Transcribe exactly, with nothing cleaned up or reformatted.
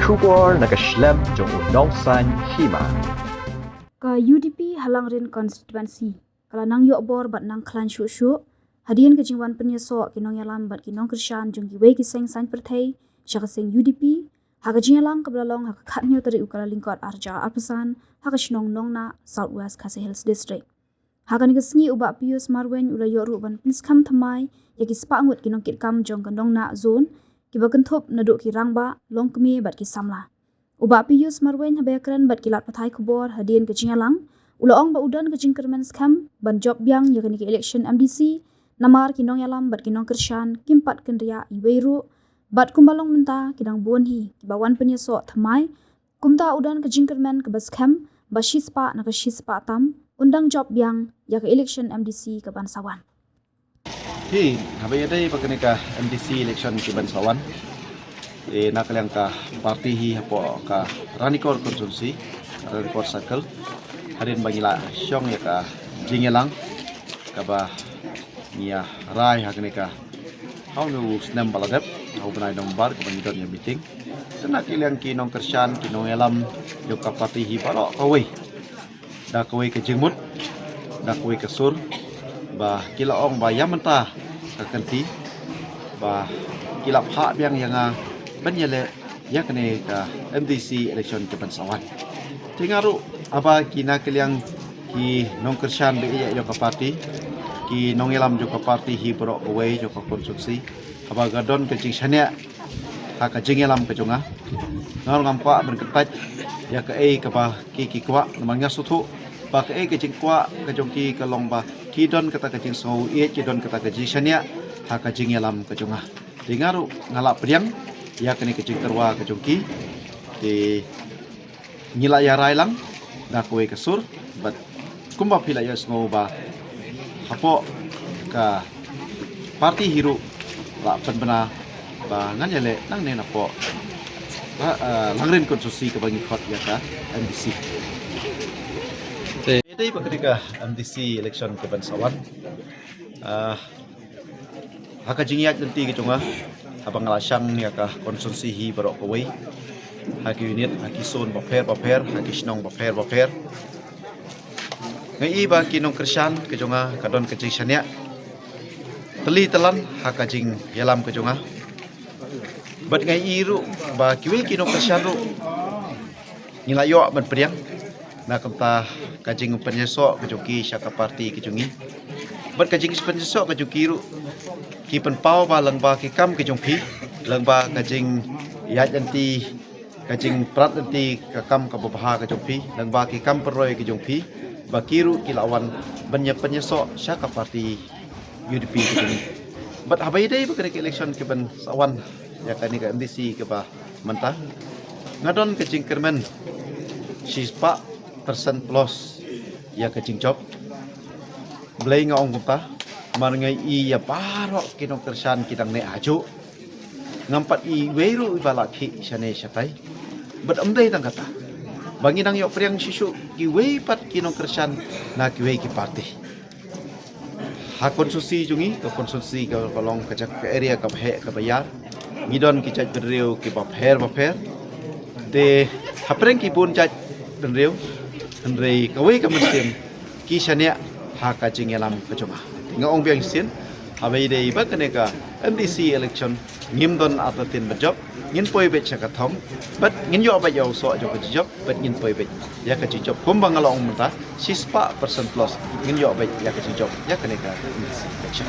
Khubor na ka shlem jong u Nongsaiñ Hima. Ka U D P ha Langrin Constituency ka la nang ïoh bor bad nang khlaiñ shuh shuh hadien ka jingwan pynïasoh ki nongïalam bad ki nongkyrshan jong kiwei ki seng saiñ pyrthei sha ka seng U D P ha ka jingïalang kaba la long ha ka khathynñiew tarik u Kyllalyngkot arhajar arphew san ha ka shnong Nongnah, South West Khasi Hills District. Ha kane ka sngi u Bah Pius Marwein u la ïoh ruh ban pynskhem thymmai ïa ki spah ngut ki nongkitkam jong ka Nongnah Zone kiba kynthup naduh ki rangbah, longkmie bad ki samla. U Bah Pius Marwein haba ïakren bad ki lad pathai khubor hadien ka jingïalang u la ong ba u don ka jingkyrmen skhem ban jop biang ïa kane ka election M D C namar ki nongïalam bad ki nongkyrshan kim pat kynriah iwei ruh bad kumba long mynta ki dang bun hi kiba wan pynïasoh thymmai. Kumta u don ka jingkyrmen kaba skhem ba shispah na ka shispah tam un dang jop biang ïa ka election M D C kaban sa wan. Hi, haba ïadei bad kane ka M D C election kiban sa wan, eh, na ka liang ka party hi hapoh ka Ranikor constituency, Ranikor circle, hadien ba ngi la shong ïa ka jingïalang kaba ngi ïa rai ha kane ka, ha une u snem ba la dep, ha u bnai November kaba ngi don ïa meeting. Te na ka liang ki nongkyrshan, ki nongïalam jong ka party hi baroh kawei, da kawei ka jingmut, da kawei ka sur, ba ki la ong ba ïa mynta ka kynti ba ki la phah biang ïa nga ban ïaleh ïa kane ka M D C election kaban sa wan. Te nga ruh, haba ki na ka liang ki nongkyrshan ba ïeit jong ka party, ki nongïalam jong ka party hi baroh kawei jong ka constituency, haba ka don ka jingshaniah ha ka jingïalam ka jong nga, nga ruh ngam kwah ban kyntait ïa kaei kaba ki ki kwah, namar nga sngewthuh ba kaei ka jingkwah ka jong ki ka long ba ki don kata ka jingsngew ïeit, ki don kata ka jingshaniah ha ka jingïalam ka jong nga. Te nga ruh nga la pdiang ïa kane ka jingtyrwa ka jong ki. Te ngi la ïa rai lang da kawei ka sur, bad kumba phi la ïohsngew ba hapoh ka party hi ruh la pynbna ba ngan ïaleh nangne napoh, ah, ah, Langrin constituency kaba ngi khot ïa ka M D C. Te ïadei bad kane ka M D C election kaban sa wan, ah, ha ka jingïaid lynti ka jong nga, haba nga la shang ïa ka constituency hi baroh kawei, ha ki unit, ha ki zone bapher bapher, ha ki shnong bapher bapher, nga i ba ki nongkyrshan ka jong nga ka don ka jingshaniah tylli tylan ha ka jingïalam ka jong nga. Bad nga i ruh ba kiwei ki nongkyrshan ruh ngi la ïoh ban pdiang na ka bynta ka jingpynïasoh ka jong ki sha ka party ka jong ngi. Bad ka jingpynïasoh ka jong ki ruh ki pynpaw ba lyngba ki kam ka jong phi, lyngba ka jingïaid lynti, ka jingprat lynti ka kam kaba bha ka jong phi, lyngba ki kam pynroi ka jong phi, ba ki ruh ki la wan ban ïa pynïasoh sha ka party U D P ka jong ngi. Bad haba ïadei bad kane ka election kaban sa wan ïa kane ka M D C kaba mynta, nga don ka jingkyrmen shispah percent plus ïa ka jingjop. Balei nga ong kumta? Namar nga i ïa baroh ki nongkyrshan ki dang neh hajuh. Ngam pat i wei ruh iba la khih shane shatai. Bad ym dei tang kata, ba ngi dang ïoh pdiang shisha kiwei pat ki nongkyrshan na kiwei ki party. Ha constituency jong ngi, ka constituency kaba long ka jaka, ka area kaba heh kaba ïar, ngi don ki jaitbynriew kiba pher bapher. Te hapdeng ki bun jaitbynriew, hynrei kawei ka mynsiem ki shaniah ha ka jingïalam ka jong nga. Te nga ong biang shisien, haba ïadei bad kane ka M D C election, ngim don artatien ban jop, ngin poi beit sha ka thong, bad ngin ïoh beit ïa u soh jong ka jingjop, bad ngin poi beit ïa ka jingjop. Kumba nga la ong mynta, shispah percent plus ngin ïoh beit ïa ka jingjop ïa kane ka M D C election.